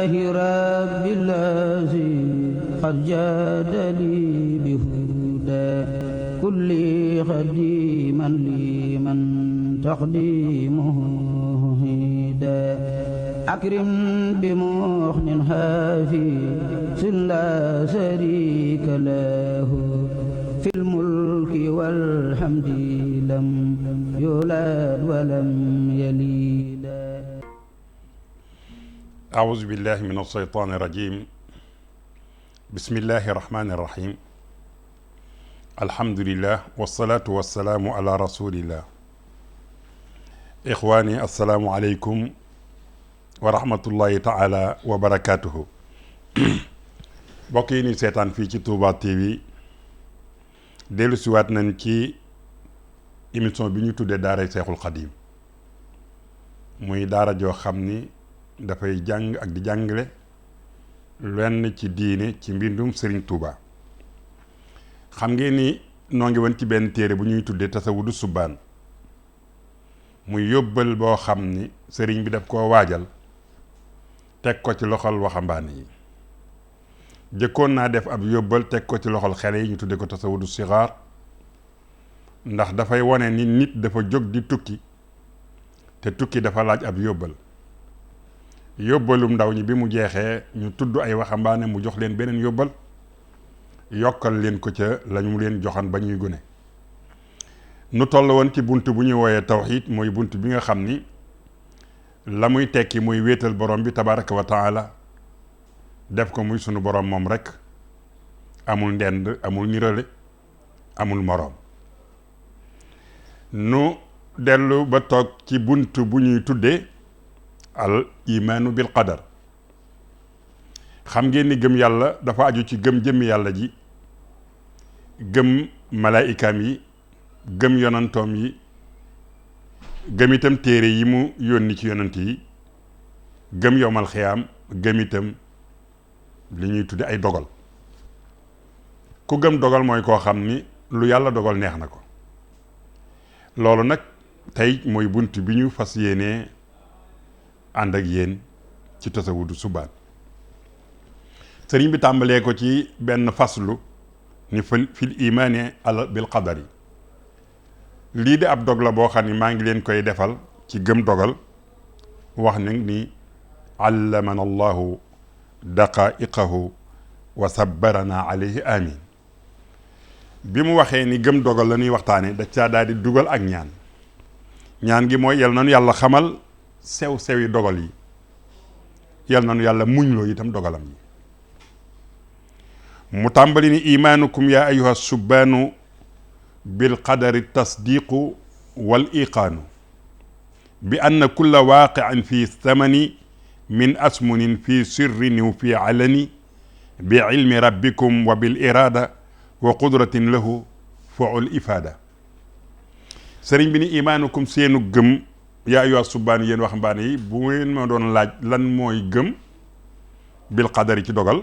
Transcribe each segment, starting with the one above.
لله رب الذي قد جادني بهدى كل خديما لمن تقديمه هدى أكرم بمحن حفيظ لا شريك له في الملك والحمد لم يولد ولم يلد. أعوذ بالله من الشيطان الرجيم. بسم الله الرحمن الرحيم. الحمد لله والصلاة والسلام على رسول الله. إخواني السلام عليكم ورحمة الله تعالى وبركاته. mbokk yi ni seetaan fii ci Touba TV dellu siwaat nañ ci émission bi ñu tuddee daaray Seexul Xadiim muy daara joo xam ni dafay jàng ak di jàngale lenn ci diine ci mbindum Serigne Touba. xam ngeen ni noo ngi woon ci benn téere bu ñuy tuddee tasawudu subbaan muy yóbbal boo xam ni sëriñ bi daf koo waajal teg ko ci loxol waxambaane yi. jëkkoon naa def ab yóbbal teg ko ci loxol xale yi ñu tudde ko tasawudu sigaar ndax dafay wone ni nit dafa jóg di tukki te tukki dafa laaj ab yóbbal. yóbbalum ndaw ñi bi mu jeexee ñu tudd ay waxambaane mu jox leen beneen yóbbal yokkal leen ko ca lañu leen joxan ba ñuy gune. nu toll woon ci bunt bu ñuy wooyee tawxiid mooy bunt bi nga xam ni la muy tekki muy wéetal borom bi tabaraka wa taala def ko muy sunu borom moom rek, amul ndend, amul nirale, amul moroom. nu dellu ba toog ci bunt bu ñuy tuddee al imaanu bil qadar. xam ngeen ni gëm yàlla dafa aju ci gëm jëmmi yàlla ji, gëm malaayikaam yi, gëm yonantoom yi, gëm itam téere yi mu yónni ci yonant yi, gëm yowmal xiyaam, gëm itam li ñuy tudde ay dogal. ku gëm dogal mooy koo xam ni lu yàlla dogal neex na ko. loolu nag tey mooy bunt bi ñu fas yéenee ànd ak yéen ci tasawudu subaan. sëriñ bi tàmbalee ko ci benn faslu ni fil imaani al bil qadari. lii de ab dog la boo xam ni maa ngi leen koy defal ci gëm dogal. wax nag ni allamana allahu daqaiqahu wa sabbarana alayhi amin. bi mu waxee ni gëm dogal la ñuy waxtaane da caa daal di dugal ak ñaan. ñaan gi mooy yal nanu yàlla xamal sew-sewi dogal yi, yal nanu yàlla muñ loo itam dogalam yi. mu tàmbali ni imaanukum yaa ayuha subbaanu bil qadari tasdiqu wal iqaanu bi anna kulla waaqi'in fi thamani min asmunin fi sirrin wa fi alani bi ilmi rabbikum wa bil irada wa qudratin lahu fuul ifada. sëriñ bi ni imaanukum seenu gëm yaa ayyuha subbaan yéen waxambaane yi, bu ngeen ma doon laaj lan mooy gëm bil qadari ci dogal,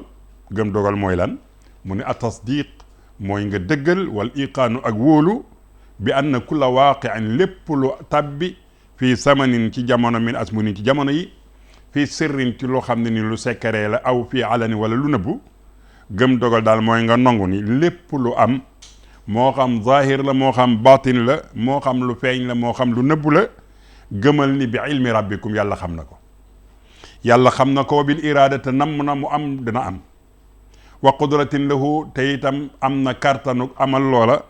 gëm dogal mooy lan mu ne a tasdiq mooy nga dëggal, wal iqaanu ak wóolu bi anna kulla waaqi'in lépp lu tabbi fii samanin ci jamono min asmunin ci jamono yi, fii sirrin ci loo xam ne ni lu sekkaree la, aw fii alani wala lu nëbbu. gëm dogal daal mooy nga nangu ni lépp lu am, moo xam zahir la, moo xam batin la, moo xam lu feeñ la, moo xam lu nëbbu la, gëmal ni bi ilmi rabbikum yàlla xam na ko. yàlla xam na ko bil iraada te namm na mu am dina am. wa qudratin lahu te itam am na kartanuk amal loola.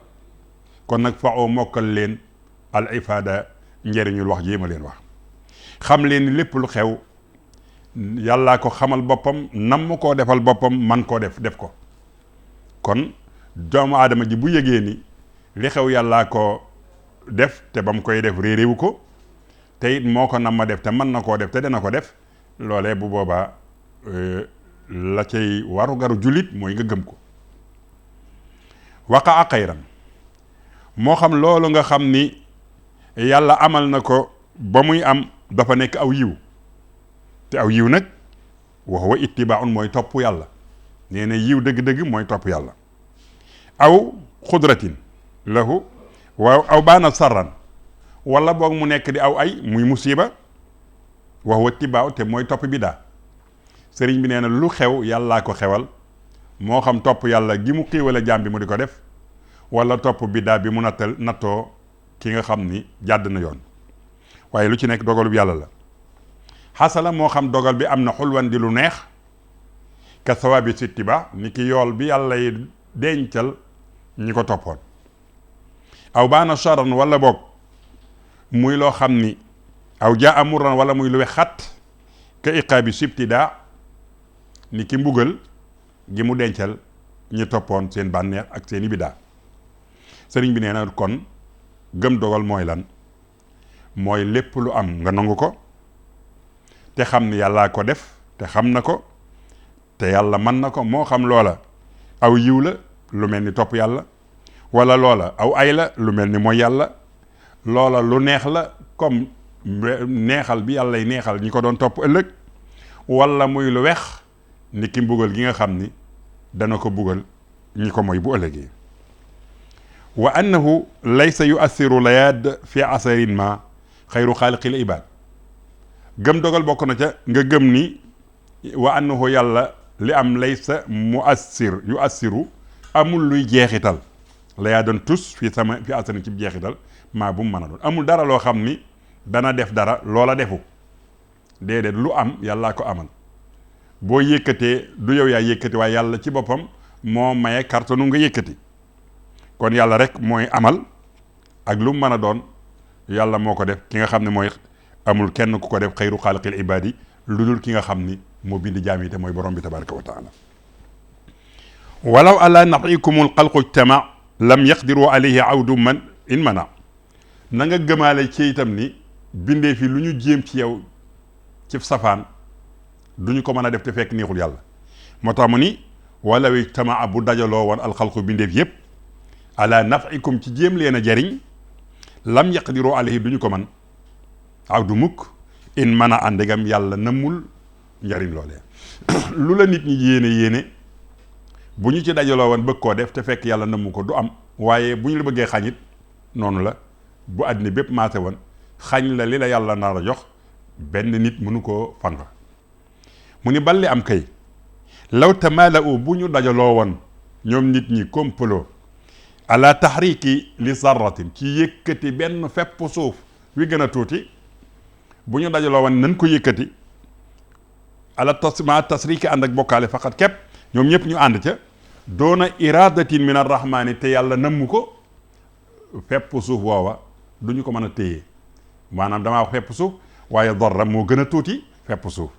kon nag fa oo mokkal leen al ifada njëriñul wax ji ma leen wax. xam leen ni lépp lu xew yàllaa ko xamal boppam, namm koo defal boppam, man koo def ko. kon doomu aadama ji bu yëgee ni li xew yàllaa ko def te ba mu koy def réeréwu ko, te it moo ko nam ma def te mën na koo def te dana ko def, loolee bu boobaa la cay waru garu jullit mooy nga gëm ko. waqa a xayran moo xam loolu nga xam ni yàlla amal na ko ba muy am dafa nekk aw yiw, te aw yiw nag wa huwa ittibaaun mooy topp yàlla. nee na yiw dëgg-dëgg mooy topp yàlla. aw xudratin lahu waaw aw baana sarran wala boog mu nekk di aw ay muy musiba wa huwa ittibaaw te mooy topp bidaa. sëriñ bi nee na lu xew yàllaa ko xewal moo xam topp yàlla gi mu xiiwale jaam bi mu di ko def wala topp biddaa bi mu nattoo ki nga xam ni jàdd na yoon waaye lu ci nekk dogalub yàlla la xasala moo xam dogal bi am na xulwan di lu neex ka sawaabi sittiba ni ki yool bi yàlla yi dencal ñi ko toppoon aw baana charan wala boog muy loo xam ni aw jaa amuran wala muy lu wexat ka iqaabi sibtida ni ki mbugal gi mu dencal ñi toppoon seen bànneex ak seeni biddaa sëriñ bi nee na kon gëm dogal mooy lan mooy lépp lu am nga nangu ko te xam ni yàllaa ko def te xam na ko te yàlla mën na ko moo xam loola aw yiw la lu mel ni topp yàlla wala loola aw ay la lu mel ni mooy yàlla loola lu neex la comme neexal bi yàlla neexal ñi ko doon topp ëllëg wala muy lu wex ni ki mbugal gi nga xam ni dana ko bugal ñi ko mooy bu ëllëgee wa annahu laysa yuassiru layaad fi asarin ma xayru xaaliqil ibaad gëm dogal bokk na ca nga gëm ni wa annahu yàlla li am laysa yuassiru amul luy jeexital layaadan tus fi asarin ci jeexital maa bu mu mën a doon amul dara loo xam ni dana def dara loola defu déedéet lu am yàllaa ko amal boo yëkkatee du yow yaa yëkkati waaye yàlla ci boppam moo maye kartanu nga yëkkati kon yàlla rek mooy amal ak lu mu mën a doon yàlla moo ko def ki nga xam ne mooy amul kenn ku ko def xayru xaaliqil ibaadi lu dul ki nga xam ni moo bind jaam yi te mooy borom bi tabaraka wa taala walaw ala nafikumul xalqu ijtama lam yaqdiru alayhi awdu man in mana na nga gëmaale ci itam ni bindee fi lu ñu jéem ci yow ci safaan duñu ko mën a def te fekk neexul yàlla moo tax mu ni walaw ijtamaa bu dajaloo woon alxalqu bindeef yépp ala nafikum ci jéem leen a jariñ lam yaqdiru alayhi duñu ko man aw du mukk in mën a àndegam yàlla nammul njariñ loolee lu la nit ñi yéene bu ñu ci dajaloo woon bëgg koo def te fekk yàlla nammu ko du am waaye bu ñu la bëggee xañit noonu la bu àddina bépp maase woon xañ la li la yàlla nar a jox benn nit mënu koo fanga mu ni balli am kay law tamaala u bu ñu dajaloo woon ñoom nit ñi kompaloo ala taxriki li sarratin ci yëkkati benn fepp suuf wi gën a tuuti bu ñu dajaloo woon nan ko yëkkati ala tasriki ànd ak bokkaale faqat képp ñoom ñëpp ñu ànd ca doona iradatin min arrahmani te yàlla namm ko fepp suuf woowa du ñu ko mën a téye maanaam damaa wax fepp suuf waaye darra moo gën a tuuti fepp suuf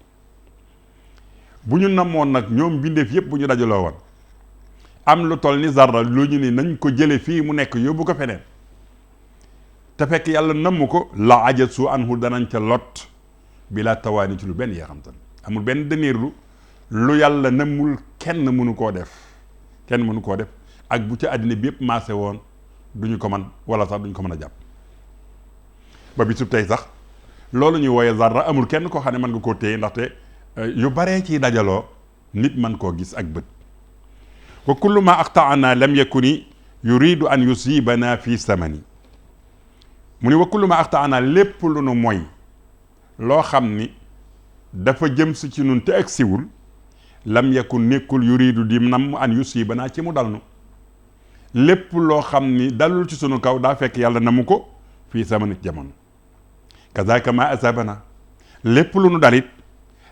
bu ñu namoon nag ñoom bindeef yépp bu ñu dajaloo woon am lu toll ni zarra lu ñu ni nañ ko jële fii mu nekk yóbbu ko feneen te fekk yàlla namm ko la ajatu anhu danañ ca lot bi laa tawaani ci lu benn yee xam tan amul benn dëneerlu lu yàlla nammul kenn mënu koo def ak bu ca àddina bi yépp maase woon duñu ko man wala sax duñu ko mën a jàpp ba bisub tey sax loolu ñuy wooye zarra amul kenn koo xam ne mën nga koo téye ndaxte yu baree ciy dajaloo nit man koo gis ak bët wa kullu ma aqtaana lam yakuni yuridu an yusibana fi samani mu ni wa kullu ma aqtaana lépp lu nu mooy loo xam ni dafa jëm si ci nun te ak siwul lam yakun nekkul yuridu di nam an yusibana ci mu dal nu lépp loo xam ni dalul ci sunu kaw daa fekk yàlla namu ko fii samani jamono kazaka ma asabana lépp lu nu dalit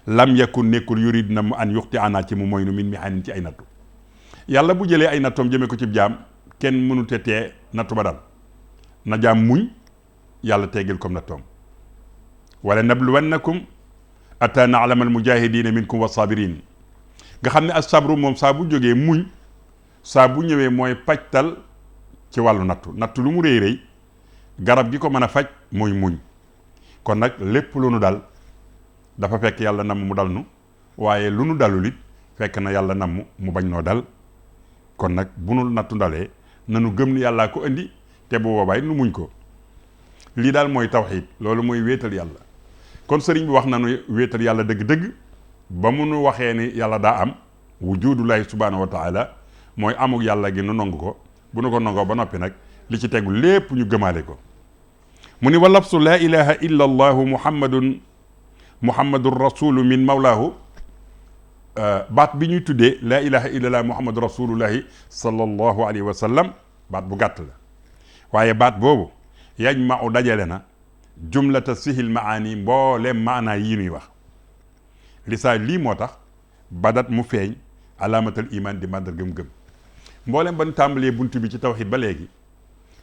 lam yakun nekkul yurid na mu an yuxti ana ci mu mooy nu min mi xanin ci ay nattu yàlla bu jëlee ay nattoom jëmee ko ci jaam kenn mënu te tee nattu ba dal na jaam muñ yàlla teggil comme nattoom wala nabluwannakum ata na'lama al mujahidina minkum wa sabirin nga xam ne as sabru moom saa bu jógee muñ saa bu ñëwee mooy pajtal ci wàllu nattu lu mu rëy rëy garab gi ko mën a faj mooy muñ kon nag lépp lu nu dal dafa fekk yàlla namm mu dal nu waaye lu nu dalul it fekk na yàlla namm mu bañ noo dal kon nag bu nu nattu dalee nanu gëm ni yàllaa ko indi te bu boobaay nu muñ ko lii daal mooy tawxiid loolu mooy wéetal yàlla kon sëriñ bi wax nanu wéetal yàlla dëgg-dëgg ba mu nu waxee ni yàlla daa am wujudullahi subhanahu wa taala mooy amuk yàlla gi nu nangu ko bu nu ko nangoo ba noppi nag li ci tegu lépp ñu gëmaale ko mu ni wa labsu laa ilaha illa allahu muhammadun rasulu min mawlaahu baat bi ñuy tuddee laa ilaha illallah muhammadu rasulullahi sallallahu alayhi wa sallam baat bu gàtt la waaye baat boobu yajmau dajale na jumlata sihil maani mbooleem maanaa yi nuy wax lisaa lii moo tax badat mu feeñ alaamatal iman di màndar gëm-gëm mbooleem ba nu tàmbalee bunt bi ci tawxid ba léegi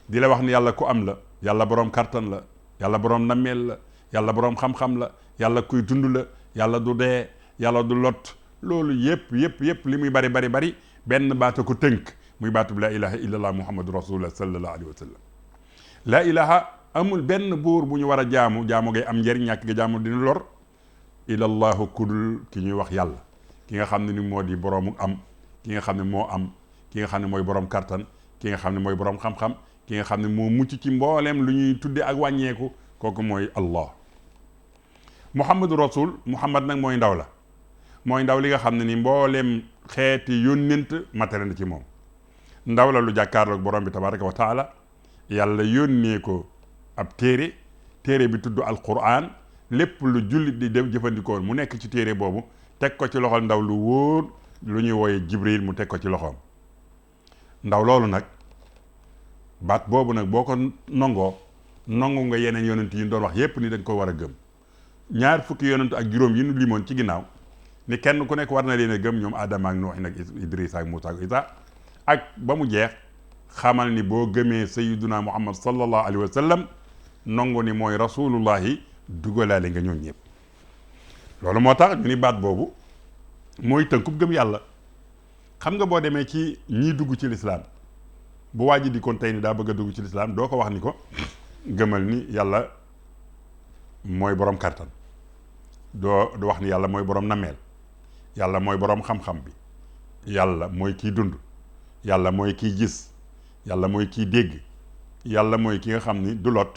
di la wax ni yàlla ku am la yàlla boroom kartan la yàlla boroom nammeel la yàlla boroom xam-xam la yàlla kuy dund la yàlla du dee yàlla du lot loolu yépp li muy bari benn baata ko tënk muy baatu bi laa ilaha illallah muhammadu rasulullah sallallahu alayhi wa sallam laa ilaha amul benn buur bu ñu war a jaamu ngay am njëriñ ñàkk nga jaamu dina lor ilallahu kudul ki ñuy wax yàlla ki nga xam ne ni moo di boroomu am ki nga xam ne moo am ki nga xam ne mooy boroom kartan ki nga xam ne mooy boroom xam-xam ki nga xam ne moo mucc ci mbooleem lu ñuy tudde ak wàññeeku kooku mooy allah muhammadu rasul muhammad nag mooy ndaw la mooy ndaw li nga xam ne ni mbooleem xeeti yónnent matale na ci moom ndaw la lu jàkkaarloog borom bi tabaraka wa taala yàlla yónnee ko ab téere bi tudd alquran lépp lu jullit di def jëfandikoo mu nekk ci téere boobu teg ko ci loxol ndaw lu wóor lu ñuy wooye jibril mu teg ko ci loxoom ndaw loolu nag baat boobu nag boo ko nongoo nongu nga yeneen yonent yi ñu doon wax yépp ni dañ ko war a gëm ñaar fukki yonent ak juróom yi ñu limoon ci ginnaaw ni kenn ku nekk war na leen a gëm ñoom Adama ak Nuux ak Idrissa ak Muusa ak Isa ak ba mu jeex xamal ni boo gëmee sayyiduna Muhammad sallallahu alayhi wa sallam nongu ni mooy rasulullahi dugalaale nga ñoom ñëpp loolu moo tax ñu ni baat boobu mooy tënkub gëm yàlla xam nga boo demee ci ñii dugg ci lislaam bu waa ji di kon tey ni daa bëgg a dugg ci lislaam doo ko wax ni ko gëmal ni yàlla mooy borom kartan doo wax ni yàlla mooy borom nameel yàlla mooy borom xam-xam bi yàlla mooy kiy dund yàlla mooy kiy gis yàlla mooy kiy dégg yàlla mooy ki nga xam ni du lot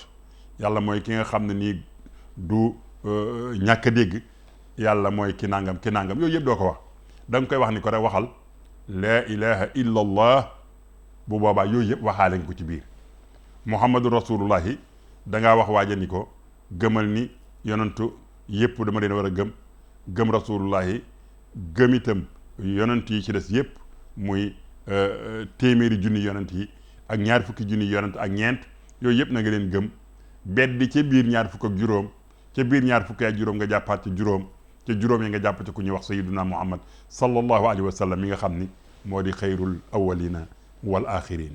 yàlla mooy ki nga xam ne nii du ñàkk a dégg yàlla mooy ki nangam yooyu yëpp doo ko wax da nga koy wax ni ko rek waxal laa ilaha illa allah bu boobaa yooyu yëpp waxaale nga ko ci biir muhammadu rasulullahi dangaa wax waaja ni ko gëmal ni yonentu yëpp dama leen war a gëm rasulullahi gëm itam yonent yi ci des yëpp muy téeméeri junni yonent yi ak ñaar fukki junni yonent ak ñeent yooyu yëpp na nga leen gëm beddi ca biir ñaar fukk ak juróom ca biir ñaar fukki ak juróom nga jàppaat ci juróom ca juróom yi nga jàpp ci ku ñuy wax sayyiduna muhammad sallallahu alayhi wa sallam mi nga xam ni moo di xayrul awwalina wal axirin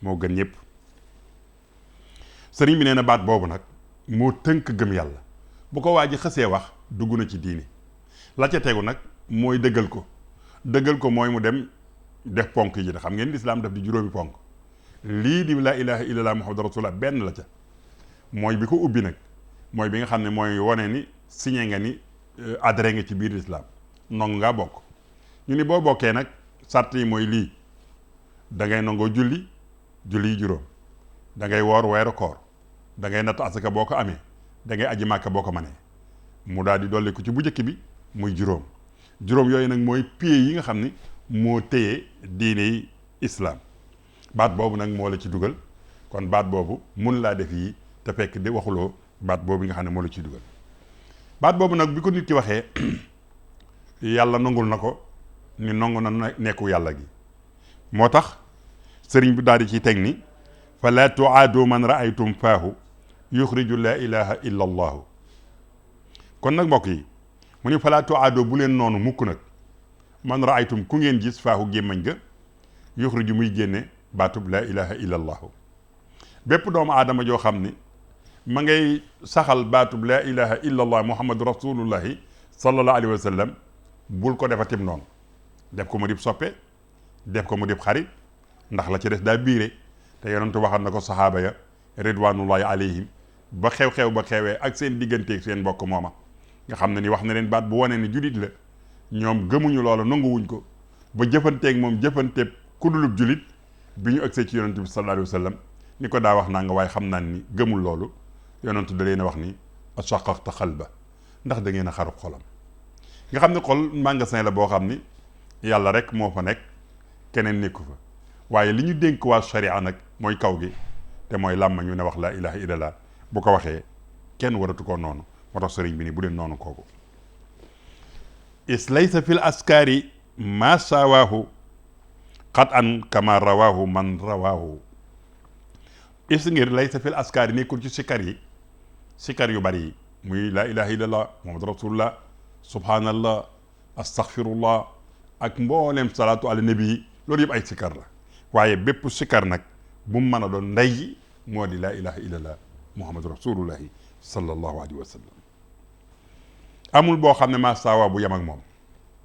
moo gën ñëpp sëriñ bi nee na baat boobu nag moo tënk gëm yàlla bu ko waa ji xësee wax dugg na ci diine la ca tegu nag mooy dëggal ko mooy mu dem def ponk yi xam ngeen lislaam daf di juróomi ponk lii di laa ilaha illallah muhammadu rasulullah benn la ca mooy bi ko ubbi nag mooy bi nga xam ne mooy wane ni signé nga ni adhéré nga ci biir lislaam nong ngaa bokk ñu ni boo bokkee nag sart yi mooy lii da ngay nangoo julli yi juróom da ngay woor weeru koor da ngay natt asaka boo ko amee da ngay aji màkka boo ko manee mu daal di dolli ko ci bu njëkk bi muy juróom yooyu nag mooy pieds yi nga xam ni moo téye diine yi islaam baat boobu nag moo la ci dugal kon baat boobu mun laa def yi te fekk di waxuloo baat boobu nga xam ne moo la ciy dugal baat boobu nag bi ko nit ki waxee yàlla nangul na ko ni nangu na nekku yàlla gi moo tax sëriñ bi daal di ciy teg ni fa laa tuaadu man raaytum faahu yuxriju laa ilaha illa allahu kon nag mbokk yi mu ni fa laa tuaadu bu leen noonu mukk nag man raaytum ku ngeen gis faahu gémmañ ga yuxriju muy génne baatub laa ilaha illa allahu bépp doomu aadama joo xam ni ma ngay saxal baatub laa ilaha illa allah muhammadu rasulullahi sallallahu alayhi wa sallam bul ko defatim noonu def ko mu dib soppe def ko mu dib xarit ndax la ci des daa biire te yonentu waxal na ko saxaaba ya ridwanullahi alayhim ba xew-xew ba xewee ak seen digganteeg seen mbokk mooma nga xam ne ni wax na leen baat bu wane ni julit la ñoom gëmuñu loolu nanguwuñ ko ba jëfanteeg moom jëfanteeg kudulub julit bi ñu agsee ci yonentu bi sallallahu alayhi wa sallam ni ko daa wax naa nga waaye xam naa ni gëmul loolu yonentu da leen a wax ni ashaqaqta xalba ndax da ngeen a xaru xolam nga xam ne xol magasin la boo xam ni yàlla rek moo fa nekk keneen nekku fa waaye li ñu dénk waa sharia nag mooy kaw gi te mooy làmma ñu ne wax laa ilaha illallah bu ko waxee kenn waratu ko noonu moo tax sëriñ bi ni bu leen noonu kooku is laysa fil askaari ma sawaahu qat an kama rawaahu man rawaahu. is ngir laysa fil askaari nekkul ci sikar yu bari yi muy laa ilaha illallah muhammad rasulullah subhanallah astaghfirullah ak mboolem salaatu ala nabi yi loolu yëpp ay sikar la waaye bépp sikar nag bu mu mën a doon ndey ji moo di laa ilaha illallah muhammad rasulullahi sallallahu alayhi wa sallam. amul boo xam ne maa saawa bu yem ak moom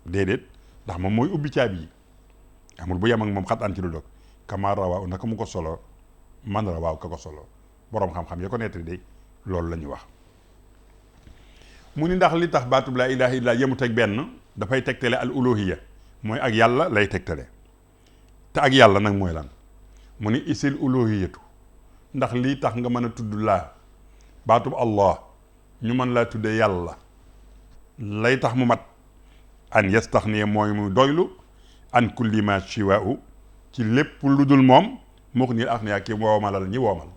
déedéet ndax moom mooy ubbi caabi yi amul bu yem ak moom xat an ci lu dog kama rawaaw naka mu ko solo man rawaaw ka ko solo boroom xam-xam ya ko nettali day loolu la ñu wax. mu ni ndax li tax baatub laa ilaha illa yemut ak benn dafay tegtale al uluhiya mooy ak yàlla lay tegtale te ak yàlla nag mooy lan mu ni isil uluhiyatu ndax lii tax nga mën a tudd laa baatub allah ñu mën laa tudde yàlla lay tax mu mat an yastaxniya mooy mu doylu an kulli ma shiwaa'u ci lépp lu dul moom moo ko niil axniya ki woomalal ñi woomal.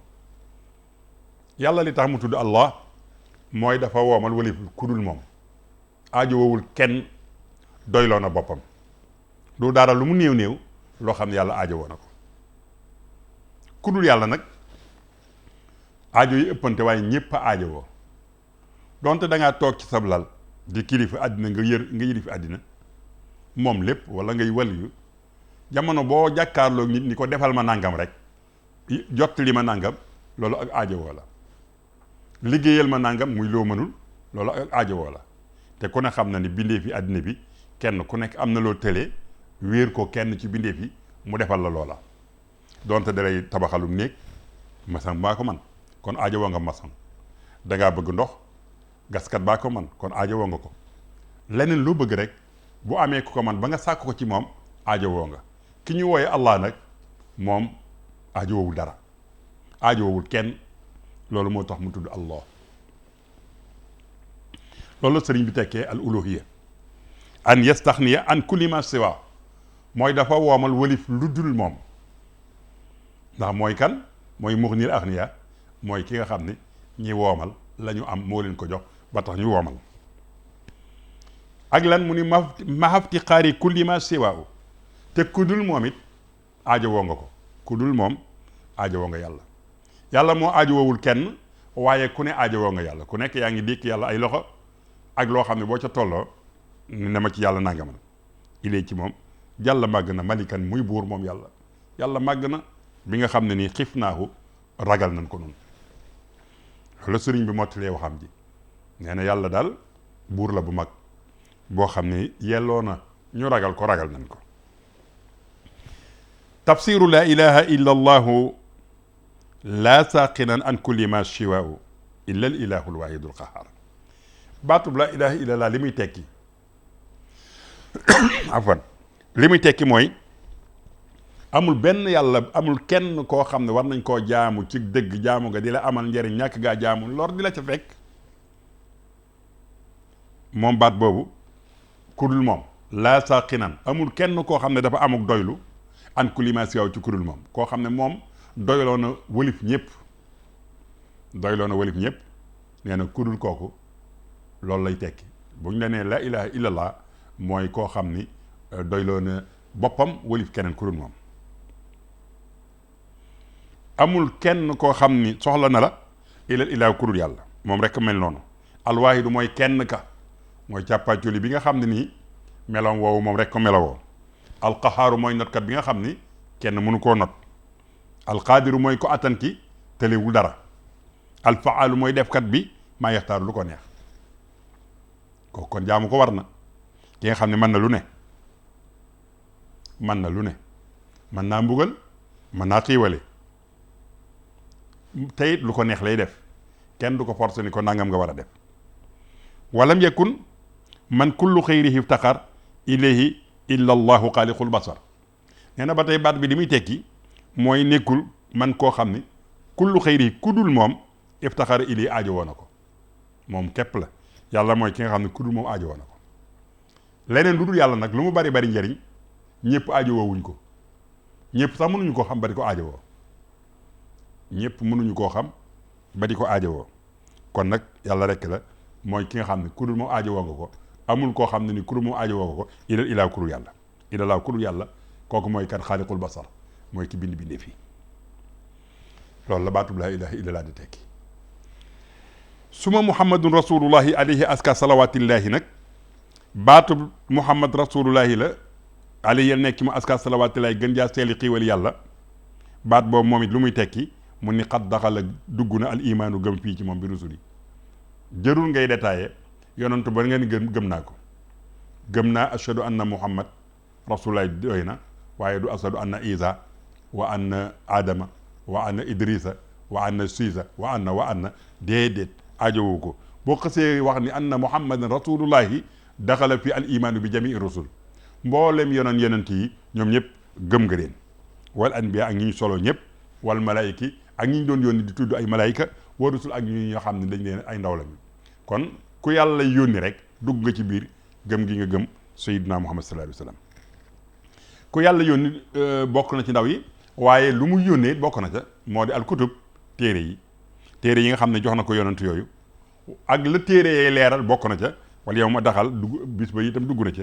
yàlla li tax mu tudd allah mooy dafa woomal wali ku dul moom aajowowul kenn doyloo na boppam du dara lu mu néew néew loo xam ne yàlla aajowoo na ko. ku dul yàlla nag aajo yi ëppante waaye ñépp a aajowoo donte da ngaa toog ci sab lal di kilifa àddina nga yëri fi àddina moom lépp wala ngay waliyu jamono boo jàkkaarloo nit ni ko defal ma nàngam rek jot li ma nàngam loolu ak aajowoo la. liggéeyal ma nàngam muy loo mënul loolu ak aajowoo la te ku ne xam na ni bindeef yi àddina bi kenn ku nekk am na loo tëlee wéer ko kenn ci bindeef yi mu defal la loola donte dalay tabaxalum néeg maçon baa ko man kon aajowoo nga maçon. dangaa bëgg ndox gaskat baa ko man kon aajowoo nga ko. leneen loo bëgg rek bu amee ku ko man ba nga sàkk ko ci moom aajowoo nga. ki ñu wooyee allah nag moom aajowoowul dara aajowoowul kenn loolu moo tax mu tudd allah. loolu la sëriñ bi tekkee al uluhiyya an yastaxniya an kulli ma siwa mooy dafa woomal walif lu dul moom ndax mooy kan mooy muxnil axniya mooy ki nga xam ne ñi woomal la ñu am moo leen ko jox ba tax ñu woomal. ak lan mu ni mahafti xaari kulli ma siwaahu te ku dul moom it aajowoo nga ko. ku dul moom aajowoo nga yàlla. yàlla moo aajowoowul kenn waaye ku ne aajowoo nga yàlla ku nekk yaa ngi dékk yàlla ay loxo ak loo xam ne boo ca tolloo ne ma ci yàlla nangamal ilee ci moom jàlla màgg na malikan muy buur moom yàlla màgg na bi nga xam ne nii xif naahu ragal nañ ko noonu. loolu sëriñ bi mottalee waxam ji nee na yàlla daal buur la bu mag boo xam ne yelloo na ñu ragal nañ ko. tafsiru laa ilaha illa allahu laa saaqinan an kulli ma shiwaau illa al ilahu alwahidu alqahar. baatub laa ilaha illa allah li muy tekki afwan li muy tekki mooy amul benn yàlla amul kenn koo xam ne war nañ koo jaamu ci dëgg jaamu nga di la amal njariñ ñàkk gaa jaamu lor di la ca fekk moom baat boobu ku dul moom laa saaqinan amul kenn koo xam ne dafa amuk doylu an kulli ma siwaaw ci ku dul moom koo xam ne moom doyloo na wëlif ñëpp nee na ku dul kooku loolu lay tekki bu ñu la nee la ilaha illallah mooy koo xam ni doyloo na boppam wëlif keneen ku dul moom. amul kenn koo xam ni soxla na la ilal ilaahu ku dul yàlla moom rek mel noonu. alwaahidu mooy kenn ka mooy càppaaculi bi nga xam ne nii meloom woowu moom rek ko melowoo. alqahaaru mooy notkat bi nga xam ni kenn mënu koo not. alqaadiru mooy ko attan ki tëlewul dara. alfaalu mooy defkat bi maa yaxtaaru lu ko neex. kooku kon jaamu ko war na ki nga xam ne mën na lu ne mën naa mbugal mën naa xiiwale te it lu ko neex lay def kenn du ko forcer ni ko nangam nga war a def. walam yakun man kullu xayrihi iftaqar ilayhi illa allahu xaaliqul basar. nee na ba tey baat bi li muy tekki mooy nekkul man koo xam ni kullu xayrihi ku dul moom iftaqar ilayhi aajo woon na ko moom képp la. yàlla mooy ki nga xam ne ku dul moom aajo woon na ko. leneen lu dul yàlla nag lu mu bari njariñ ñëpp aajo woowuñ ko ñëpp sax mënuñu koo xam ba di ko aajo woo ñëpp mënuñu koo xam ba di ko aajo woo kon nag yàlla rek la mooy ki nga xam ne ku dul moom aajo woo nga ko amul koo xam ne ni kuru mu aajo woo ko ilaa kuru yàlla ilalaa kuru yàlla kooku mooy kan xaaliqul basar mooy ki bind bindee fii loolu la baatub laa ilaha illallah di tekki suma muhammadun rasulullahi alayhi aska salawatillahi nag baatub muhammad rasulullahi la alayhi nekk mu aska salawatillahi gën jaa seeli xiiwal yàlla baat boobu moom it lu muy tekki mu ni xat daxala dugg na al imaanu gëm fii ci moom bi rusuli jërul ngay détaillé yonentu ba nga ni gëm naa ko gëm naa ashadu anna muhammad rasulullahi doy na waaye du ashadu anna isa wa anna adama wa anna idrisa wa anna siisa wa anna déedéet ajowu ko boo xasee wax ni anna muhammadan rasulullahi daxala fi al imaanu bi jamii rusul mboolem yonent yi ñoom ñëpp gëm nga leen wal anbiya ak ñi ñu solo ñëpp wal malaayiki ak ñi ñu doon yónni di tudd ay malaayika wa rusul ak ñi ñoo xam ne dañ leen ay ndaw lañu kon ku yàlla yónni rek dugg nga ci biir gëm gi nga gëm sayyidina muhammad sallallahu alayhi wa sallam ku yàlla yónni bokk na ci ndaw yi waaye lu mu yónnee bokk na ca moo di al kutub téere yi nga xam ne jox na ko yonent yooyu ak la téere yee leeral bokk na ca wala yow ma daxal dugg bis ba itam dugg na ca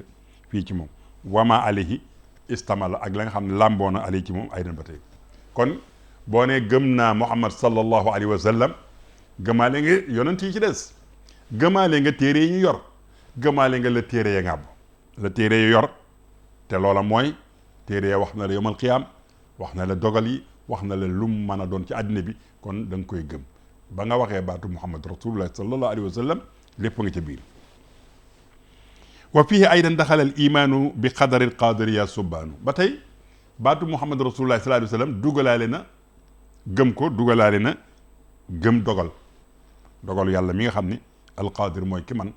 fii ci moom wama alayhi istamala ak la nga xam ne làmboo na alayhi ci moom ay den ba tey kon boo ne gëm naa muhammad sallallahu alayhi wa sallam gëmaale nga yonent yi ci des gëmaale nga téere yi ñu yor gëmaale nga la téere ya ngàbb la téere yi yor te loola mooy téere ya wax na la yawmal qiyaam wax na la dogal yi wax na la lum mën a doon ci àddina bi kon da nga koy gëm ba nga waxee baatu muhammad rasulullah sallallahu alayhi wa sallam lépp nga ca biir wa fihi aydan daxala al imaanu bi qadari al qadiriya subbaanu ba tey baatu muhammad rasulullah sallallahu alayhi wa sallam dugalaale na gëm ko dugalaale na gëm dogalu yàlla mi nga xam ni alqaadir mooy ki man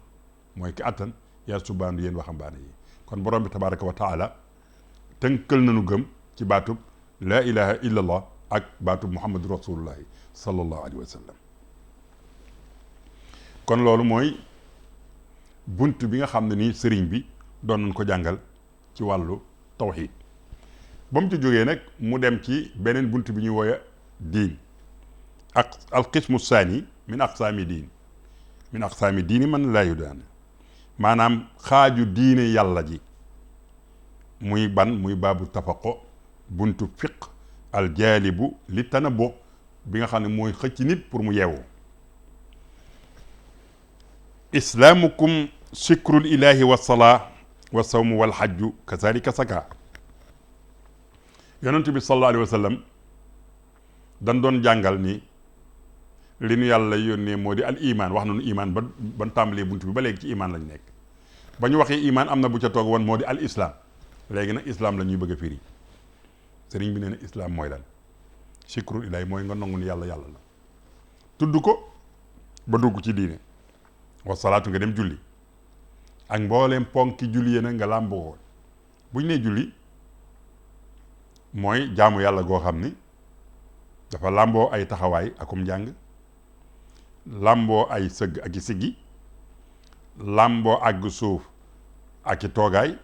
mooy ki attan yaa subbaanu yéen waxambaane yi kon borom bi tabaraka wa taala tënkal nañu gëm ci baatub laa ilaha illa allah ak baatub muhammadu rasulullahi sallallahu alayhi wa sallam kon loolu mooy bunt bi nga xam ne nii sëriñ bi doon nañ ko jàngal ci wàllu tawxiid ba mu ci jógee nag mu dem ci beneen bunt bi ñuy wooye diin ak alqismu saani min aqsaami diini man laa yudaan maanaam xaaju diine yàlla ji muy baabu tafaqo buntu fiq aljaalibu li tanabo bi nga xam ne mooy xëcc nit pour mu yeewu islaamukum sikrul ilahi wa salaa wa sawmu wal hajju kazalika saka yonent bi sallallahu alayhi wa sallam dañ doon jàngal ni li nu yàlla yónnee moo di al iman wax nañu iman ban tàmbalee bunt bi ba léegi ci iman lañ nekk ba ñu waxee iman am na bu ca toog woon moo di al islam léegi nag islam la ñuy bëgg a firi sëriñ bi nee na islam mooy lan sikrul ilahi mooy nga nangu ni yàlla la tudd ko ba dugg ci diine wa salaatu nga dem julli ak mbooleem ponki julli yéen nga làmboo ko bu ñu nee julli mooy jaamu yàlla goo xam ni dafa làmboo ay taxawaay akum njàng làmboo ay sëgg ak i siggi làmboo àgg suuf ak i toogaay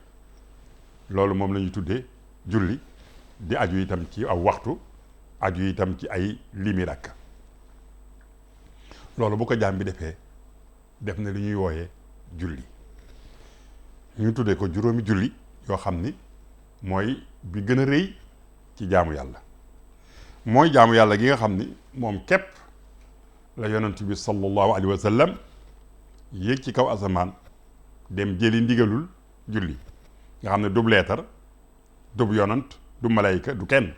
loolu moom la ñuy tuddee julli di aju itam ci aw waxtu aju itam ci ay limi rakka loolu bu ko jaam bi defee def na li ñuy wooyee julli ñu tuddee ko juróomi julli yoo xam ni mooy bi gën a rëy ci jaamu yàlla mooy jaamu yàlla gi nga xam ni moom képp la yonent bi sallallahu alayhi wa sallam yéeg ci kaw asamaan dem jëli ndigalul julli nga xam ne dub leetar dub yonant du malayka du kenn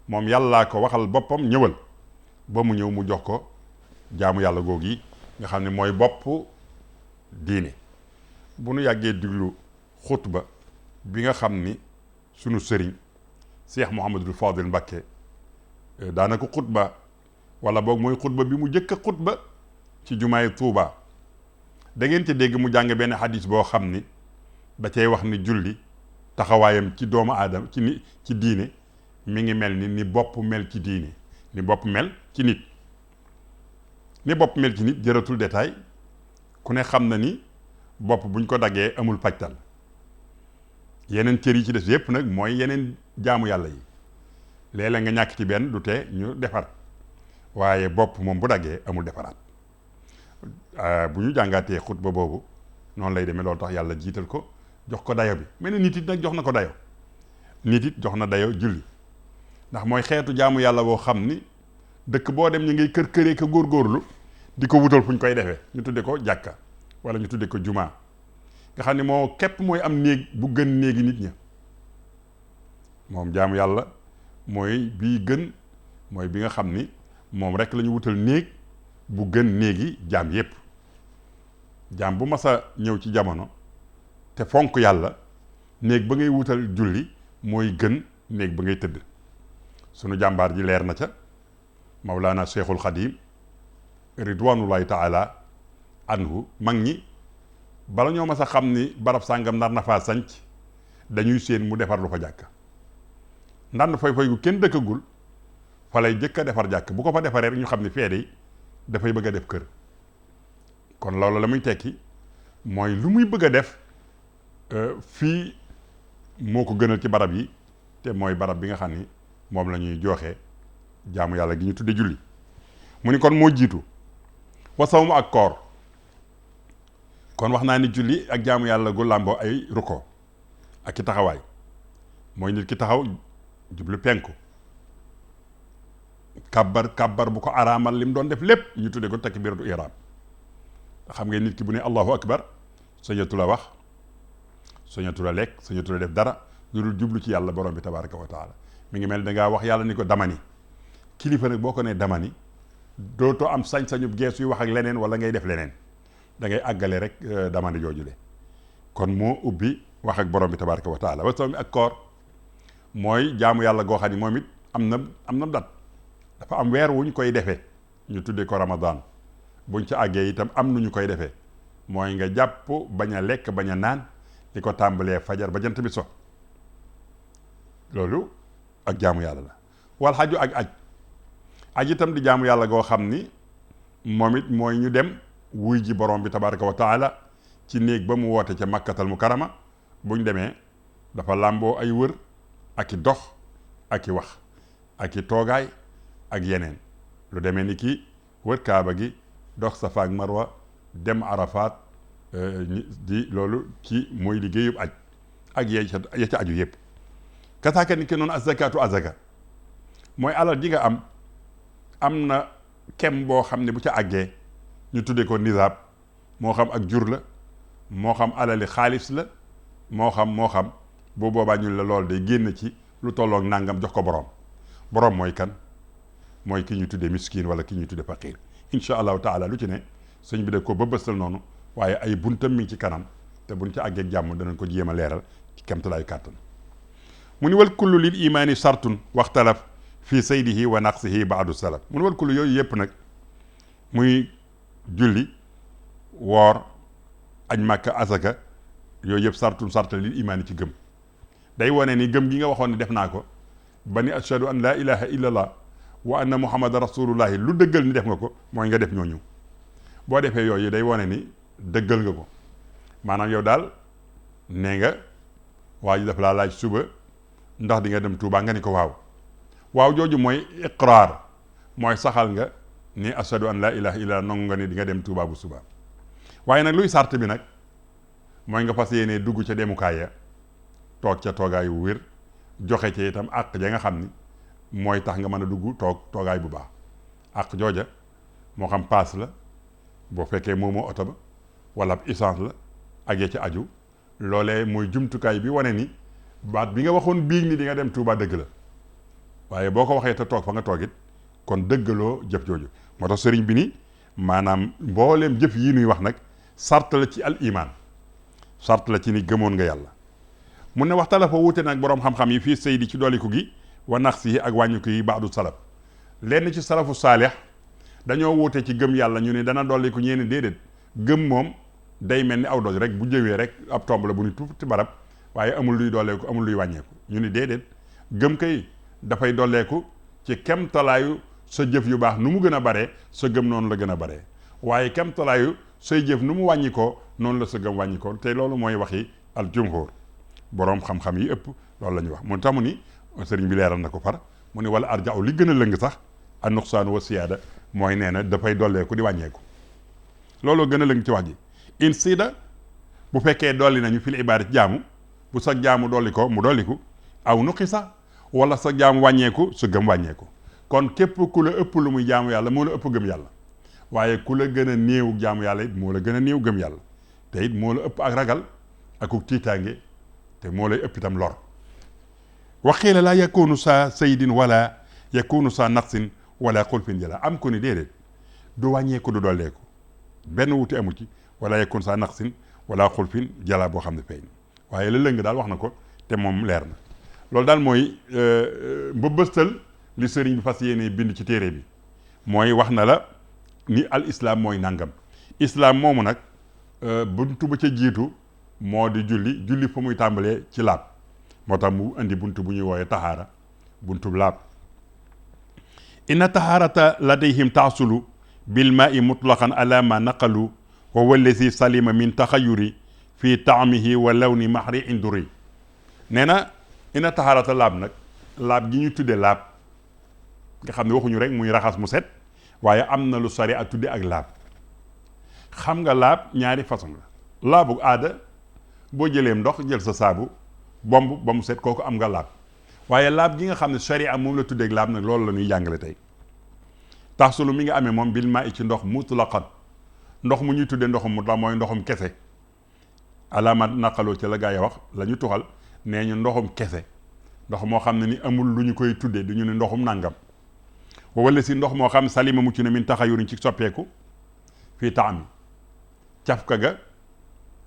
moom yàllaa ko waxal boppam ñëwal ba mu ñëw mu jox ko jaamu yàlla googu yi nga xam ne mooy bopp diine bu nu yàggee diglu xutba bi nga xam ni sunu sëriñ Cheikh Mouhamadul Fadil Mbacké daanaka xutba wala boog mooy xutba bi mu jëkk a xutba ci jumaay Tuuba da ngeen ci dégg mu jàng benn xadis boo xam ni da cay wax ni julli taxawaayam ci doomu aadama ci diine mi ngi mel ni bopp mel ci diine ni bopp mel ci nit ni bopp mel ci nit jëratul détail ku ne xam na ni bopp buñ ko daggee amul pajtal yeneen cër yi ci des yépp nag mooy yeneen jaamu yàlla yi léeg-léeg nga ñàkk ci benn du tee ñu defar waaye bopp moom bu daggee amul defaraat bu ñu jàngaatee xutba boobu noonu lay demee loolu tax yàlla jiital ko jox ko dayo bi mel ne nit it nag jox na ko dayo nit it jox na dayo julli ndax mooy xeetu jaamu yàlla boo xam ni dëkk boo dem ñu ngay kër këree ko góorgóorlu di ko wutal fu ñu koy defee ñu tudde ko jàkka wala ñu tudde ko jumaa nga xam ne moo képp mooy am néeg bu gën néegi nit ña moom jaamu yàlla mooy bii gën mooy bi nga xam ni moom rek la ñu wutal néeg bu gën néegi jaam yépp jaam bu mas a ñëw ci jamono te fonk yàlla néeg ba ngay wutal julli mooy gën néeg ba ngay tëdd sunu jàmbaar ji leer na ca Mawlaana Cheikhul Xadim ridwanullahi taala anhu mag ñi bala ñoo mas a xam ni barab sàngam nar na faa sanc dañuy séen mu defar lu fa jàkk ndand fay gu kenn dëkkagul fa lay jëkk a defar jàkk bu ko fa defaree rek ñu xam ni feede yi dafay bëgg a def kër kon loolu la muy tekki mooy lu muy bëgg a def fii moo ko gënal ci barab yi te mooy barab bi nga xam ni moom la ñuy joxe jaamu yàlla gi ñu tudde julli mu ni kon moo jiitu wasawmu ak koor kon wax naa ni julli ak jaamu yàlla gu làmboo ay ruko ak ki taxawaay mooy nit ki taxaw jublu penku kabbar bu ko araamal li mu doon def lépp ñu tudde ko takbiratu ihram xam nga nit ki bu ne allahu akbar sañatu la wax sañatu la lekk sañatu la def dara lu dul jublu ci yàlla borom bi tabaraka wa taala mi ngi mel dangaa wax yàlla ni ko damani kilifa nag boo ko nee damani dootoo am sañ-sañu gees yu wax ak leneen wala ngay def leneen da ngay àggale rek damani joojule kon moo ubbi wax ak borom bi tabaraka wa taala wa sawmi ak koor mooy jaamu yàlla goo xam ni moom it am na dat dafa am weer wuñ koy defee ñu tuddee ko ramadan buñ ca àggee itam am nu ñu koy defee mooy nga jàpp bañ a lekk bañ a naan di ko tàmbalee fajar ba jant bi so loolu ak jaamu yàlla la wal xaju ak aj itam di jaamu yàlla goo xam ni moom it mooy ñu dem wuy ji borom bi tabaraka wa taala ci néeg ba mu woote ca makkatal mukarama buñ demee dafa làmboo ay wër ak i dox ak i wax ak i toogaay ak yeneen lu demee ni ki wër kaaba gi dox safa ak marwa dem arafaat di loolu ci mooy liggéeyub aj ak ya ca aju yépp kasaaka ni ki noonu azakaatu azaka mooy alal ji nga am na kem boo xam ne bu ca àggee ñu tuddee ko nisaab moo xam ak jur la moo xam alali xaalis la moo xam boo boobaa ñu la lool day génn ci lu tolloog nangam jox ko borom mooy kan mooy ki ñu tuddee miskin wala ki ñu tuddee faqir insha allahu taala lu ci ne sëñ bi da ko bëbëstal noonu waaye ay buntam mi ngi ci kanam te buñ ca àggee jàmm danañ ko jéem a leeral ci kemtalaayu kàttan mu ni wal kullu lil imaani sartun waxtalaf fii saydihi wa naqsihi baadu salaf mu ni wal kullu yooyu yëpp nag muy julli woor aj màkka asaka yooyu yëpp sartun sarta lil imaani ci gëm day wone ni gëm gi nga waxoon ne def naa ko ba ni ashhadu an laa ilaha illa allah wa anna muhammadan rasulullahi lu dëggal ni def nga ko mooy nga def ñooñu boo defee yooyu day wone ni dëggal nga ko maanaam yow daal nee nga waa ji daf laa laaj suba ndax di nga dem Tuubaa nga ni ko waaw jooju mooy iqraar mooy saxal nga ni ashhadu an laa ilaha illa allah nangu nga ni di nga dem Tuubaa bu suba waaye nag luy sart bi nag mooy nga fas yéene dugg ca demukaay ya toog ca toogaayu wér joxe ca itam àq ja nga xam ni mooy tax nga mën a dugg toogaay bu baax àq jooja moo xam paas la boo fekkee moomoo oto ba wala ab essence la ak ya ca aju loolee mooy jumtukaay bi wane ni baat bi nga waxoon biig ni di nga dem Tuubaa dëgg la waaye boo ko waxee te toog fa nga toogit kon dëggaloo jëf jooju moo tax sëriñ bi ni maanaam mbooleem jëf yi nuy wax nag sart la ci al iman sart la ci ni gëmoon nga yàlla mun ne waxtala fa wuute nag boroom xam-xam yi fii saydi ci dooliku gi wa naqsi yi ak wàññiku yi baadu salaf lenn ci salafu saalih dañoo wuute ci gëm yàlla ñu ne dana dolliku ñeeni déedéet gëm moom day mel ni aw doj rek bu jëwee rek ab tomb la bu ñu tuuti barab waaye amul luy dolleeku amul luy wàññeeku ñu ni déedéet gëm kay dafay dolleeku ci kemtalaayu sa jëf yu baax nu mu gën a baree sa gëm noonu la gën a baree waaye kemtalaayu say jëf nu mu wàññi ko noonu la sa gëm wàññi ko te loolu mooy waxi al jumhur boroom xam-xam yi ëpp loolu la ñuy wax mu tax mu ni sëriñ bi leeral na ko far mu ni wala arja'u li gën a lëng sax a nuqsaan wa siyaada mooy nee na dafay dolleeku di wàññeeku looloo gën a lëng ci wax ji in siida bu fekkee dolli nañu fil ibaadati jaamu bu sa jaamu dolli ko mu dolliku aw nuqisa wala sa jaamu wàññeeku sa gëm wàññeeku. kon képp ku la ëpp lu muy jaamu yàlla moo la ëpp gëm yàlla waaye ku la gën a néew jaamu yàlla it moo la gën a néew gëm yàlla te it moo la ëpp ak ragal akuk tiitaange te moo lay ëpp itam lor. waxiila laa yakunu sa saydin wala yakunu sa naqsin wala xulfin jala am ko ni déedéet du wàññeeku du dolleeku benn wuti amu ci wala yakun sa naqsin wala xulfin jala boo xam ne feeñ waaye la lëng daal wax na ko te moom leer na. loolu daal mooy mbëbëstal li sëriñ bi fas yéene bind ci téere bi mooy wax na la ni al islam mooy nangam. islam moomu nag buntu ba ca jiitu moo di julli fa muy tàmbalee ci laab moo tax mu indi buntu bu ñuy wooyee taxaara buntu laab. inna taxaarata ladayhim taasulu bil maai mutlaqan ala ma naqalu wa wallasi salima min taxayuri fi taamihi wa lawni mahri induri. nee na inna taxaarata laab gi ñu tudde laab nga xam ne waxuñu rek muy raxas mu set waaye am na lu sari a tudde ak laab. xam nga laab ñaari façon la laabu aada boo jëleem ndox jël sa saabu bomb ba mu set kooku am nga laab waaye laab gi nga xam ne sharia moom la tuddeeg laab nag loolu la ñuy jàngale tey. taxsulu mi nga amee moom bil maa i ci ndox mutlaqan ndox mu ñuy tuddee ndoxum mutlaq mooy ndoxum kese alaama naqaloo ci la gaa yi wax la ñu tuxal nee ñu ndoxum kese ndox moo xam ne ni amul lu ñu koy tuddee du ñu ne ndoxum nàngam wala si ndox moo xam salima mucc na min taxayurin ci soppeeku fii taami cafka ga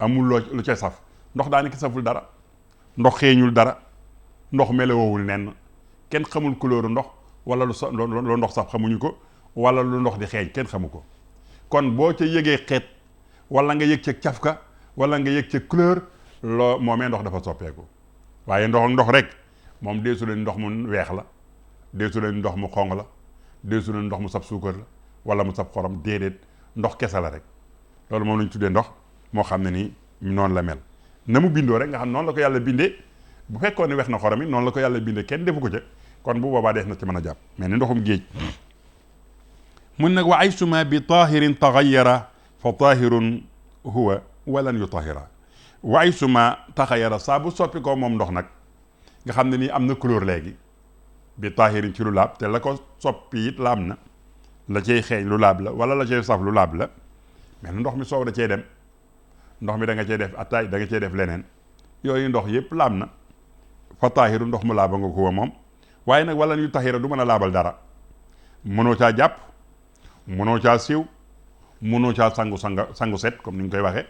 amul lu ca saf ndox daanaka saful dara ndox xeeñul dara ndox melowul nenn kenn xamul couleur ndox wala lu ndox saf xamuñu ko wala lu ndox di xeeñ kenn xamu ko. kon boo ca yëgee xeet wala nga yëg ca cafka wala nga yëg ca couleur loo moomee ndox dafa soppeeku waaye ndox rek moom deesu leen ndox mu weex la deesu leen ndox mu xong la deesu leen ndox mu sab suukar la wala mu sab xorom déedéet ndox kese la rek loolu moom lañ tuddee ndox moo xam ne nii noonu la mel na mu bindoo rek nga xam noonu la ko yàlla bindee bu fekkoon ne weex na xorom yi noonu la ko yàlla bindee kenn defu ko ca kon bu boobaa def na ci mën a jàpp mais ni ndoxum géej mun nag wa aysuma bi tahirin taxayara fa tahirun huwa walan yutahira wa aysuma taxayara saa bu soppi ko moom ndox nag nga xam ne nii am na couleur léegi bi tahirin ci lu laab te la ko soppi it laab na la cay xeeñ lu laab la wala la cay saf lu laab la mais ndox mi soow da cee dem ndox mi da nga cee def attaay da nga cee def leneen yooyu ndox yëpp laab na fa tahiru ndox mu laaba nga ko moom waaye nag wala ñu taxira du mën a laabal dara mënoo caa jàpp mënoo caa siiw mënoo caa sangu set comme ni ñu koy waxee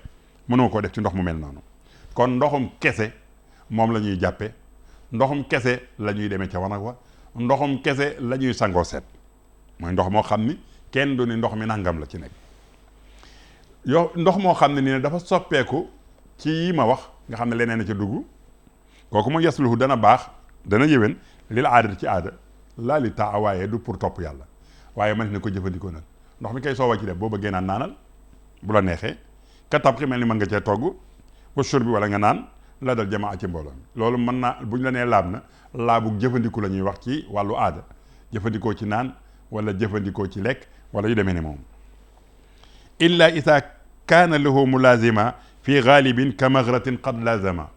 mënoo koo def ci ndox mu mel noonu kon ndoxum kese moom la ñuy jàppe ndoxum kese la ñuy demee ca wanag wa ndoxum kese la ñuy sangoo set mooy ndox moo xam ni kenn du ni ndox mi nangam la ci nekk ndox moo xam ne ni dafa soppeeku ci yi ma wax nga xam ne leneen a ca dugg kooku mu yasluhu dana baax dana yëwén lil aadati ci aada laa li taa waaye du pour topp yàlla waaye man ne ko jëfandikoo nag ndox mi kay soowa ci def boo bëggee naan naanal bu la neexee ka tab xi mel ni mën nga cee togg wa shur bi wala nga naan la dal jamaa ci mbooloo mi loolu mën naa buñ la nee laab na laabu jëfandiku la ñuy wax ci wàllu aada jëfandikoo ci naan wala jëfandikoo ci lekk wala yu demee ne moom illa isa kaana lahu mulazima fi ghalibin ka maghratin qad lazama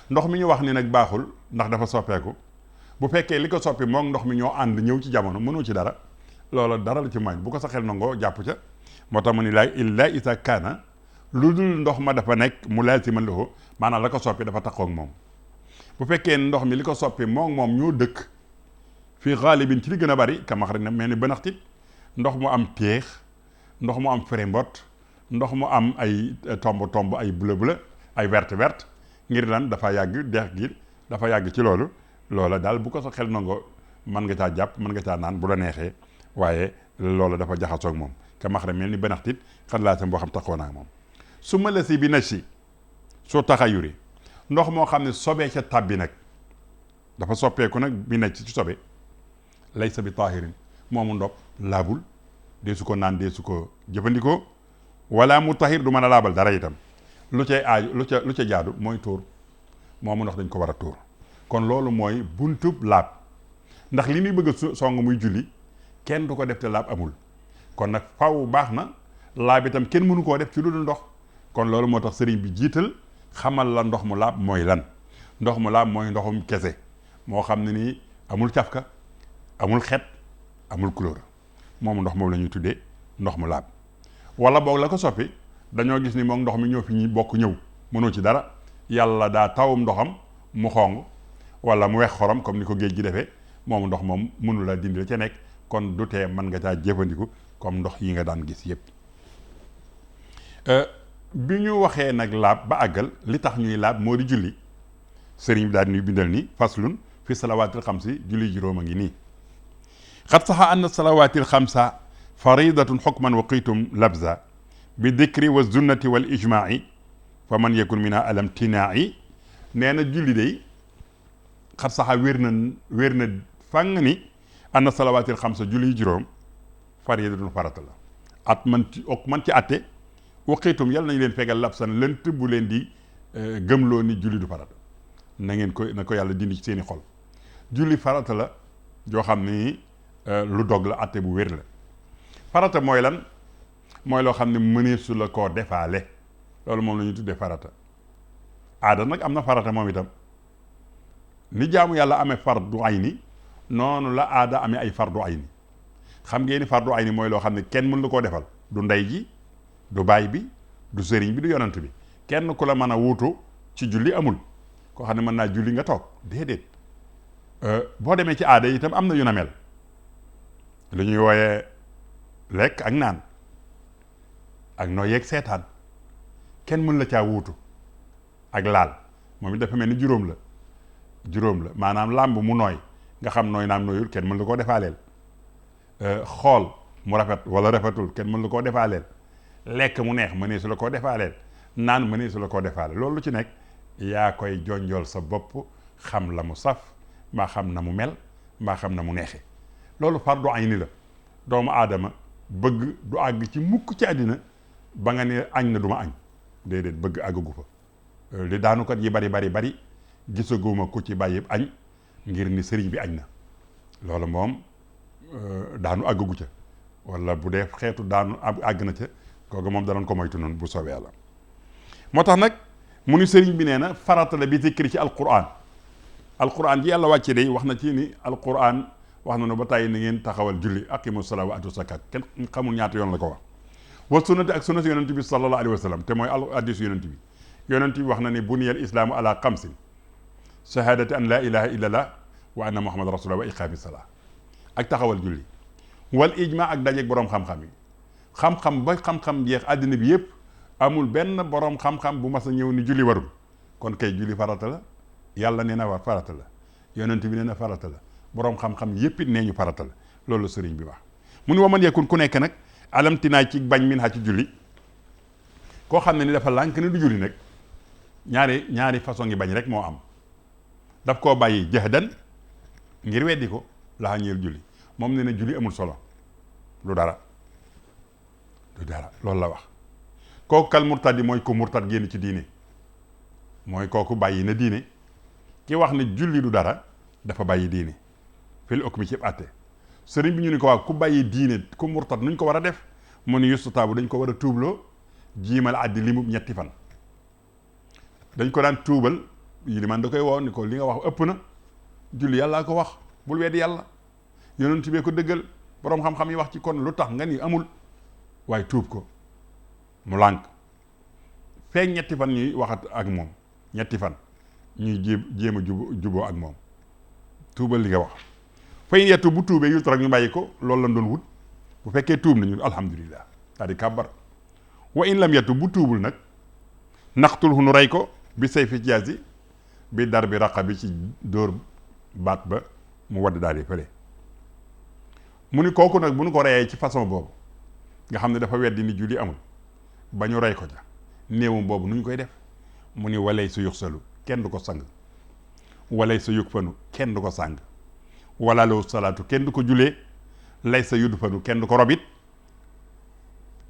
ndox mi ñu wax ni nag baaxul ndax dafa soppeeku bu fekkee li ko soppi moom ndox mi ñoo ànd ñëw ci jamono mënoo ci dara loola dara la ci mooy bu ko sa xel nangoo jàpp ca moo tax mu ni laay illa isa kaana lu dul ndox ma dafa nekk mu laasiman lahu maanaam la ko soppi dafa taxoo ak moom bu fekkee ndox mi li ko soppi moom ñoo dëkk fii xaalibin ci li gën a bari kamax rek na mel ni bënaxtit ndox mu am téex ndox mu am frembot ndox mu am ay tomb ay bleu ay verte ngir lan dafa yàgg dex gi dafa yàgg ci loolu loola daal bu ko sa xel nangoo mën nga caa jàpp mën nga caa naan bu la neexee waaye loola dafa jaxasoo ak moom kamax rek mel ni bënaxtit xan laa sam boo xam taxoo naa ak moom su ma la si bi na si soo taxayuri ndox moo xam ne sobee ca tàbbi nag dafa soppeeku nag bi na ci sobe lay sa bi taahirin moomu ndox laabul dee su ko naan dee su ko jëfandikoo wala mu tahir du mën a laabal dara itam lu cay aaju lu ca jaadu mooy tuur moomu ndox dañ ko war a tuur kon loolu mooy buntub laab ndax li muy bëgg a song muy julli kenn du ko def te laab amul kon nag faw baax na laab itam kenn mënu koo def ci lu dul ndox kon loolu moo tax sëriñ bi jiital xamal la ndox mu laab mooy lan. ndox mu laab mooy ndoxum kese moo xam ne nii amul cafka amul xet amul couleur moomu ndox moom la ñuy tuddee ndox mu laab. wala boog la ko soppi dañoo gis ni moom ndox mi ñoo fi ñi bokk ñëw mënoo ci dara yàlla daa tawum ndoxam mu xong wala mu wex xorom comme ni ko géej gi defee moomu ndox moom mënu la dindi la ca nekk kon du tee mën nga caa jëfandiku comme ndox yi nga daan gis yépp. bi ñu waxee nag laab ba àggal li tax ñuy laab moo di julli sëriñ bi daal ñuy bindal ni faslun fi salawaatil xamsi julli juróom a ngi nii. xat saxa anna salawaatil xamsa faridatun xukman wa qiitum labza bi dikri wa zunnati wal ijmaai fa man yakun mina alam tinaa'i nee na julli day xat saxa wér na fàng ni anna salawaatil xamsa julli juróom faridatun farata la at man ci atte waqiitum yàlla nañu leen fegal labsan lënt bu leen di gëmloo ni julli du farata na ko yàlla dindi ci seeni xol julli farata la joo xam ni lu dog la atte bu wér la. farata mooy lan mooy loo xam ne mëneesu la koo defaale loolu moom la ñuy tuddee farata. aada nag am na farata moom itam ni jaamu yàlla amee fardu ayni noonu la aada amee ay fardu ayni xam ngeen ni fardu ayni mooy loo xam ne kenn mën la koo defal du ndey ji du baay bi du sëriñ bi du yonant bi kenn ku la mën a wuutu ci julli amul koo xam ne mën naa julli nga toog déedéet. boo demee ci aada itam am na yu na mel lu ñuy wooyee lekk ak naan ak noo yeeg seetaan kenn mën la caa wuutu ak laal moom it dafa mel ni juróom la maanaam làmb mu nooy nga xam nooy naam nooyul kenn mën la koo defaaleel. xool mu rafet wala rafetul kenn mën la koo defaaleel. lekk mu neex mënee su la koo defaaleel naan mënee su la koo defaaleel loolu lu ci nekk yaa koy jonjool sa bopp xam la mu saf mbaa xam na mu mel mbaa xam na mu neexe loolu fardu ayni la doomu aadama bëgg du àgg ci mukk ci àddina ba nga ne añ na du ma añ déedéet bëgg àggagu fa li daanukat yi bari gisaguma ku ci bàyyi añ ngir ni sëriñ bi añ na loolu moom daanu àggagu ca wala bu dee xeetu daanu àgg na ca kooku moom danañ ko moytu noonu bu soobee yàlla. moo tax nag mu ni sëriñ bi nee na farata la bi zikri ci alquran ji yàlla wàcce day wax na ci ni alquran wax na ne ba tàyyi ni ngeen taxawal julli aqimu salaa wa atu zakat kenn xamul ñaata yoon la ko wax. wa sunnati ak sunnati yonent bi sallallahu alayhi wa sallam te mooy hadiisu yonent bi wax na ni buniyal islaamu ala xamsin shahadati an la ilaha illallah wa anna muhammad rasulullah wa iqaami salaa ak taxawal julli wal ijma ak dajeeg boroom xam-xam yi xam-xam ba xam-xam jeex àddina bi yëpp amul benn boroom xam-xam bu mas a ñëw ni julli warul kon kay julli farata la yàlla nee na war farata la yonent bi nee na farata la boroom xam-xam yëpp it nee ñu farata la loolu la sëriñ bi wax. mu ni waman yakun ku nekk nag alamtinaay ci bañ min ha ci julli koo xam ne ni dafa lànk ne du julli nag ñaari façon ngi bañ rek moo am daf koo bàyyi jahdan ngir weddi ko laxa ñeel julli moom nee na julli amul solo du dara loolu la wax. kooku kal murtad yi mooy ko murtad génn ci diine mooy kooku bàyyi na diine ki wax ne julli du dara dafa bàyyi diine fil okk mi ci àtte sëriñ bi ñu ni ko waa ku bàyyi diine ku murtad nuñ ko war a def mu ni yustutaabu dañ ko war a tuubloo jiimal addi li mu ñetti fan dañ ko daan tuubal yi li man da koy woo ni ko li nga wax ëpp na julli yàllaa ko wax bul weddi yàlla yonent bee ko dëggal boroom xam-xam yi wax ci kon lu tax nga ni amul waaye tuub ko mu lànk feek ñetti fan ñuy waxat ak moom ñetti fan ñuy jéem a juboo ak moom tuubal li nga wax fay yettu bu tuubee yul tarak ñu bàyyi ko loolu lañ doon wut bu fekkee tuub nañu alhamdulillah daal di kàbbar wa in lam yettu bu tuubul nag naqtul hu nu rey ko bi say fi jaasi bi dar bi raqa bi ci dóor baat ba mu wadd daal di fële mu ni kooku nag bu nu ko reyee ci façon boobu nga xam ne dafa weddi ni julli amul ba ñu rey ko ca néewum boobu nu ñu koy def mu ni walay sa yuxsalu kenn du ko sang walay sa yug fanu kenn du ko sàng wala law salaatu kenn du ko julee lay sa yudd fanu kenn du ko robit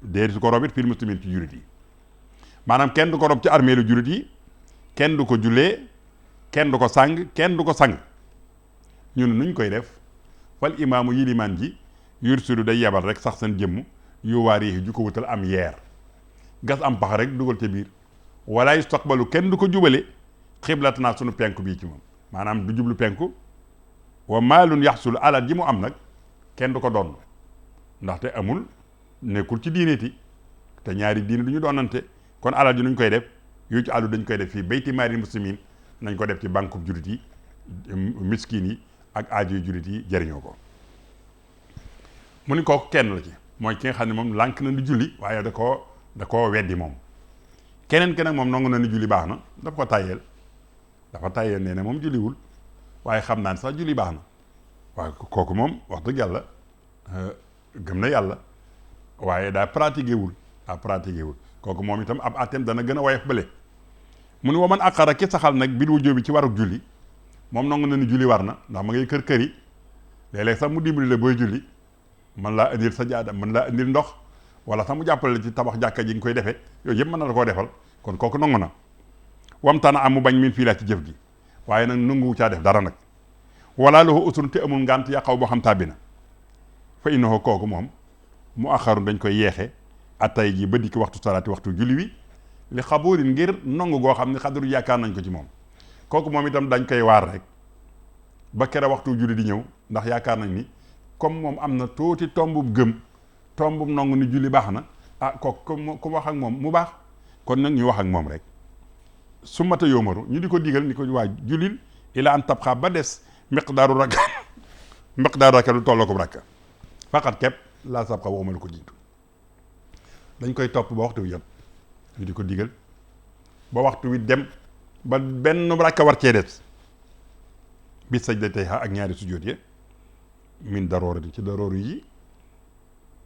déedéet su ko robit fil muslimin ci jurit yi maanaam kenn du ko rob ci armeelu jurit yi kenn du ko julee kenn du ko sàng kenn du ko sang ñun nuñ koy def fal imaamu yilimaan ji yursidu day yebal rek sax seen jëmm yu waar yi ju ko wutal am yeer gas am pax rek dugal ca biir wala yustaqbalu kenn du ko jubale xiblatanaa sunu penku bii ci moom maanaam du jublu penku. wa maalun yaxsul alal ji mu am nag kenn du ko doon ndaxte amul nekkul ci diineeti te ñaari diine du ñu doonante kon alal ji nuñ koy def yu ci àllu dañ koy def fii bayti maalil muslimin nañ ko def ci banque julit yi miskin yi ak aajo yu julit yi jëriñoo ko. mu ni kooku kenn la ci mooy ki nga xam ne moom lànk na ni julli waaye da koo weddi moom. keneen ke nag moom nangu na ni julli baax na dafa tàyyeel nee na moom julliwul waaye xam naa ne sax julli baax na waaye kooku moom wax dëgg yàlla gëm na yàlla waaye daa pratiqué wul kooku moom itam ab atem dana gën a woyof bële. mu ni waman aqara ki saxal nag bil wujubi ci waruk julli moom nangu na ni julli war na ndax ma ngay kër yi léeg-léeg sax mu dimbali la booy julli mën laa indil sa jaada mën laa indil ndox wala sax mu jàppale la ci tabax jàkka ji nga koy defee yooyu yëpp mën na la koo defal kon kooku nangu na. wamtana am mu bañ min fii laa ci jëf gi waaye nag nanguwu caa def dara nag wala lahu usun te amul ngànt yàqaw boo xam tàbbi na fa innahu kooku moom mu axaru dañ koy yeexe attay ji ba dikk waxtu salaati waxtu julli wi li xaburin ngir nangu goo xam ne xadaru yaakaar nañ ko ci moom kooku moom itam dañ koy waar rek ba kere waxtu julli di ñëw ndax yaakaar nañ ni comme moom am na tuuti tombub gëm tombub nangu ni julli baax na kooku ku wax ak moom mu baax kon nag ñu wax ak moom rek su mata yoomaru ñu di ko digal ni ko waa jullil ila an tabxa ba des miqdaaru rakka lu tolloo ko rakka faqat kepp laa sabqa waxuma lu ko jiitu dañ koy topp ba waxtu wi jot ñu di ko digal ba waxtu wi dem ba benn rakka war cee des bi sajdatayha ak ñaari sujjóot ya min daroorati ci daroor yi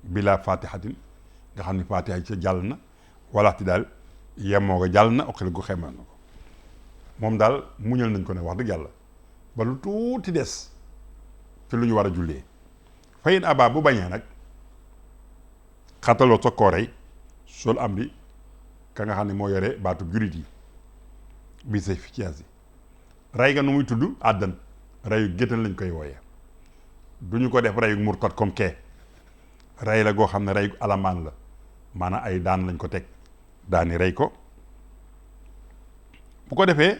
bila fatihatin nga xam ne fatiha yi ca jàll na walaati daal yemoo nga jàll na oxil gu xemal na ko moom daal muñal nañ ko ne wax dëgg yàlla ba lu tuuti des ci lu ñu war a jullee fayin aba bu bañee nag xataloo sa koo rey sol am bi ka nga xam ne moo yore baatub jurit yi bii say fi ci asi rey nga nu muy tudd àddan reyu géttan lañ koy wooyee du ñu ko def reyu murtat comme kee rey la goo xam ne reyu alamaan la maanaam ay daan lañ ko teg daani rey ko bu ko defee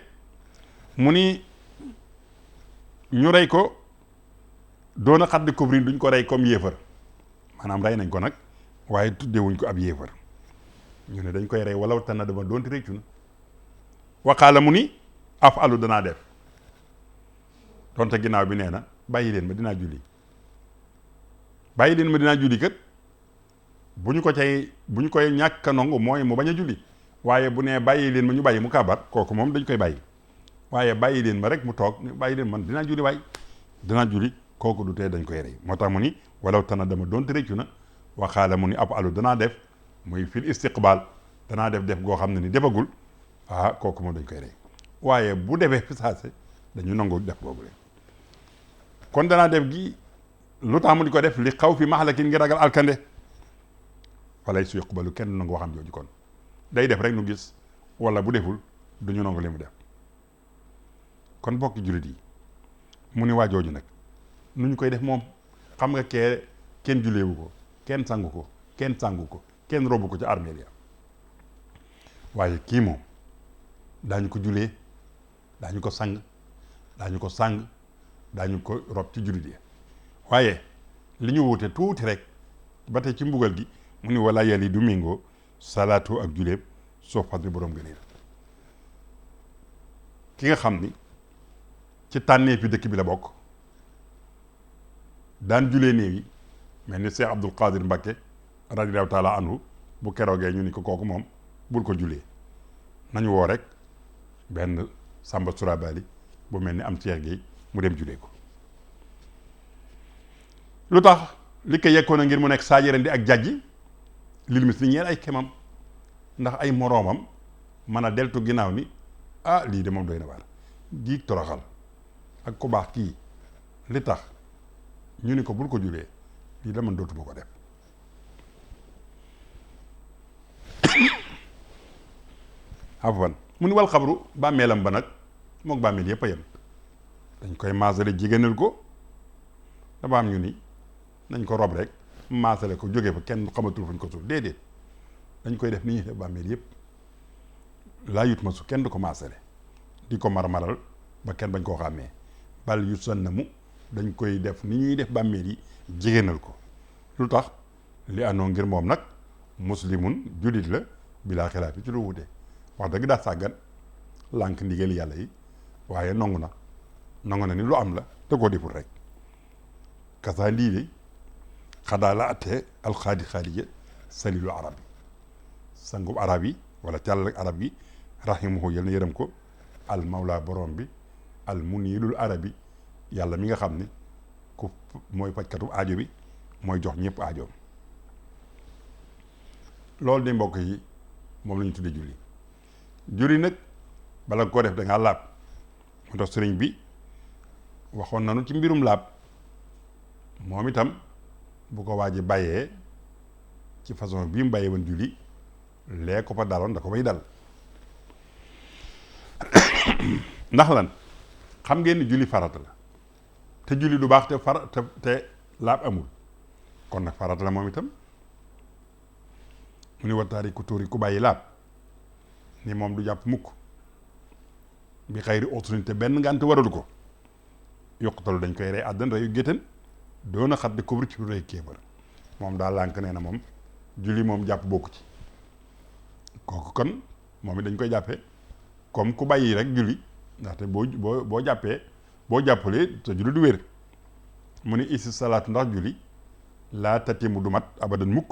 mu ni ñu rey ko doona xat di couvrir duñ ko rey comme yéefar maanaam rey nañ ko nag waaye tuddewuñ ko ab yéefar ñu ne dañ koy rey wala tana dama doonte réccu na waxaala mu ni afalu danaa def donte ginnaaw bi nee na bàyyi leen ma dinaa julli kat bu ñu koy ñàkk a nangu mooy mu bañ a julli waaye bu nee bàyyi leen ma ñu bàyyi mu kàbbar kooku moom dañ koy bàyyi waaye bàyyi leen ma rek mu toog bàyyi leen man dinaa julli kooku du tee dañ koy rey moo tax mu ni walaw tana dama doonte réccu na waxaala mu ni afalu danaa def muy fil istiqbal danaa def goo xam ne ni defagul kooku moom dañ koy rey waaye bu defee fi saase dañu nangu def boobu leen kon danaa def gi lu tax mu di ko def li xaw fi maxlakin ngir ragal alkande falay su yuqbalu kenn nangu waxam jooju kon day def rek nu gis wala bu deful du ñu nangu li mu def kon bokki jullit yi mu ni waa jooju nag nu ñu koy def moom xam nga kee kenn julleewu ko kenn sangu ko kenn sàngu ko kenn robu ko ci armeel ya waaye kii moom daañu ko jullee daañu ko sang daañu ko rob ci jullit yi waaye li ñu wute tuuti rek ba tey ci mbugal gi mu ni wala yàlla du méngoo salaatu ak juleeb soo fadli boroom gëneel ki nga xam ni ci tànnee fi dëkk bi la bokk daan julee néew yi mel ni Cheikh Abdul Qadir Mbakke radiyallahu taala anhu bu keroogee ñu ni ko kooku moom bul ko julee nañu woo rek benn Samba Surabali bu mel ni am Cheikh Gueye mu dem julee ko lu tax li ko yekkoon a ngir mu nekk saajirandi ak jajji lil mis li ñeel ay kemam ndax ay moroomam mën a deltu ginnaaw ni lii de moom doy na waar giig toroxal ak ku baax kii li tax ñu ni ko bul ko julee lii da man dootuma ko def afwan mu ni wal xabru bàmmeelam ba nag mook bàmmeel yépp a yem dañ koy maasale jigéenal ko dafa am ñu ni nañ ko rob rek maasale ko jóge fa kenn xamatul fuñ ko suuf déedéet dañ koy def ni ñuy def bàmmeel yépp laa yut masu kenn du ko maasale di ko marmaral ba kenn bañ koo xàmmee bal yu sannamu dañ koy def ni ñuy def bàmmeel yi jigéenal ko lu tax li anoo ngir moom nag muslimun jullit la bilaa xilaaf yi ci lu wute wax dëgg daa sàggan lànk ndigal yàlla yi waaye nangu na ni lu am la te koo deful rek kasa lii de xadaa la attee alxaadi xaadija salilu arab yi sangub arab yi wala càll arab yi rahimahu yal na yërëm ko al mawla borom bi al munilul arabi yàlla mi nga xam ni ku mooy fajkatu aajo bi mooy jox ñëpp aajoom loolu de mbokk yi moom la ñu tuddee julli nag bala nga koo def da ngaa laab moo tax sëriñ bi waxoon nañu ci mbirum laab moom itam bu ko waaji bàyyee ci façon bii mu bàyyee woon julli lee ko fa daloon da ko bay dal ndax lan xam ngeen ni julli farata la te julli du baax te laab amul kon nag farata la moom itam mu ni wattaari ku tuuri ku bàyyi laab ni moom du jàpp mukk bi xayri autorité te benn ngànt waralu ko yokkutalu dañ koy rey àddan reyu géttan doona xat di kubri ci lu rey kéebar moom daal lànk nee na moom julli moom jàpp bokku ci kooku kon moom it dañ koy jàppee comme ku bàyyi rek julli ndaxte boo jàppee boo jàppalee sa julli du wér mu ni isi salaatu ndax julli laa tatimu du mat abadan mukk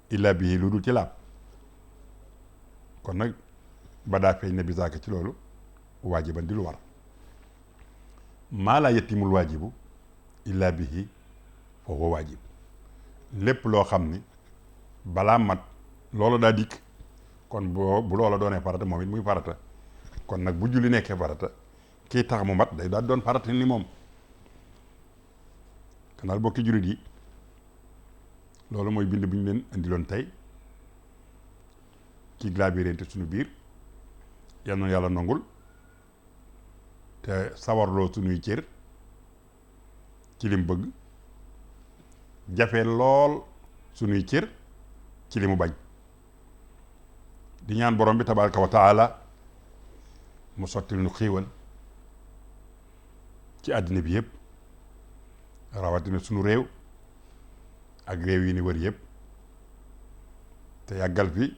illa bii lu dul ci laab kon nag ba daa feeñ ne bisaaka ci loolu waajiban di lu war maa laa yatimul waajibu illa bihi fa huwa waajib lépp loo xam ni balaa mat loolu daa dikk kon bu loola doonee farata moom it muy farata kon nag bu julli nekkee farata kii tax mu mat day daal doon farata ni moom kanaal bokki jullit yi loolu mooy bind bu ñu leen indiloon tey ci laabirante suñu biir yal na yàlla nangul te sawarloo suñuy cër ci lim bëgg jafe lool suñuy cër ci li mu bañ di ñaan borom bi tabaraka wa taala mu sottil nu xiiwal ci àddina bi yëpp rawatina suñu réew ak réew yi ni wër yëpp te yàggal fi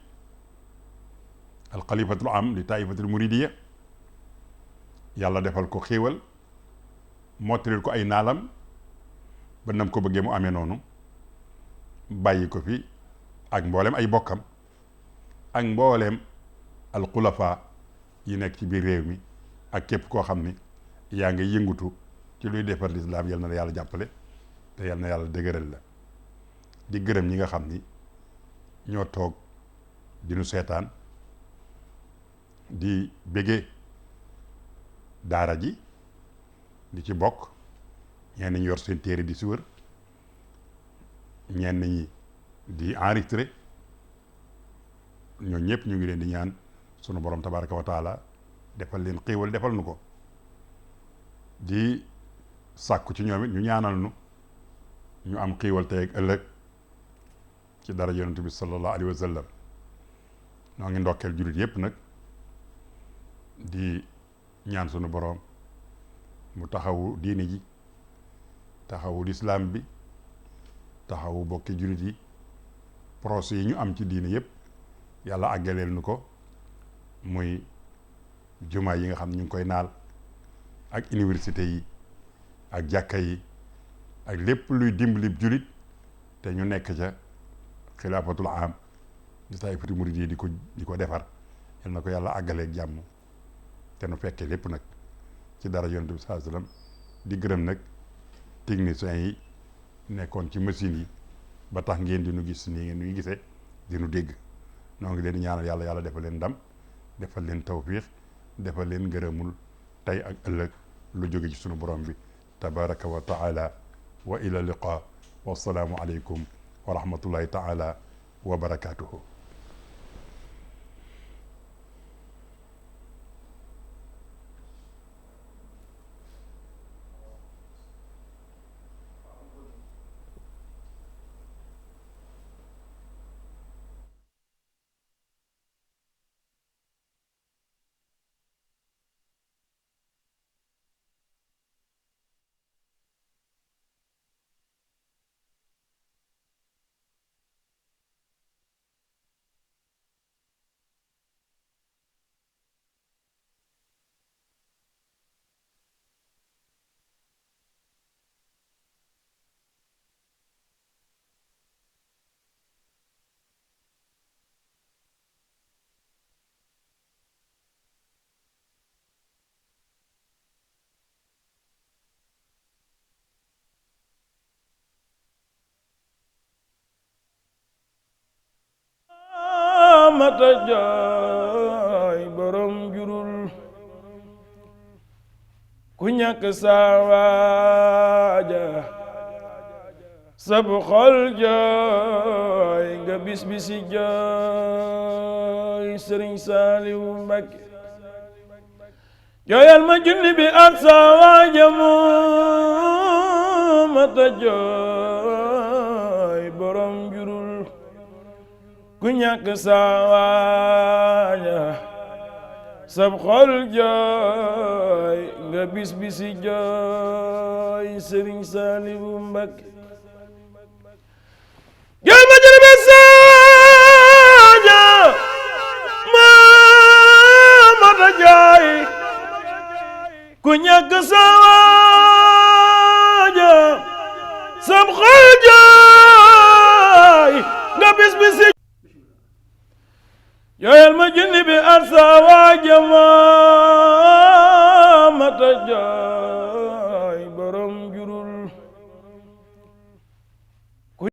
alxalifatul am li taifatul muridiya yàlla defal ko xiiwal mottalil ko ay naalam ba nam ko bëggee mu amee noonu bàyyi ko fi ak mboolem ay bokkam ak mbooleem alxulafa yi nekk ci biir réew mi ak képp koo xam ni yaa ngi yëngutu ci luy defar lislaam yal na la yàlla jàppale te yal na yàlla dëgëral la di gërëm ñi nga xam ni ñoo toog di nu seetaan di bége daara ji di ci bokk ñenn ñi yor seen téere di si wër ñenn ñi di enregistré ñoo ñëpp ñu ngi leen di ñaan sunu borom tabaraka wa taala defal leen xiiwal defal nu ko di sàkku ci ñoom it ñu ñaanal nu ñu am xiiwal tey ak ëllëg ci dara yonent bi sallallahu alayhi wa sallam noo ngi ndokkeel jullit yëpp nag di ñaan sunu borom mu taxawu diine ji taxawu lislaam bi taxawu bokki jullit yi procès yi ñu am ci diine yëpp yàlla àggaleel nu ko muy jumaa yi nga xam ne ñu ngi koy naal ak université yi ak jàkka yi ak lépp luy dimbali jullit te ñu nekk ca xilaafatul am di taifatu murid yi di ko defar yal na ko yàlla àggaleeg jàmm te nu fekkee lépp nag ci dara yonent bi sallallahu alayhi wasallam di gërëm nag techniciens yi nekkoon ci machine yi ba tax ngeen di nu gis nii ngeen nuy gisee di nu dégg noo ngi leen di ñaanal yàlla defal leen ndam defal leen tawfiix defal leen ngërëmul tey ak ëllëg lu jóge ci sunu borom bi tabaraka wa taala wa ila liqa wa salaamu aleykum wa rahmatullahi taala wa barakatuhu mata jooy borom jurul ku ñàkk saa waaja sab xol jooy nga bis bisi jooy Sëriñ Saaliwu Mbakke jooyal ma junni bi ak saa waaja mu mata jooy borom jurul ku ñàkk saa waaja sab xol jooy nga bis bisi jooy Sëriñ Saaliwu Mbakke jooy ma junni bi saaja ma mata jooy ku ñàkk saa waaja sab xol jooy nga bis bisi jooyal ma junni bi at saa waaja ma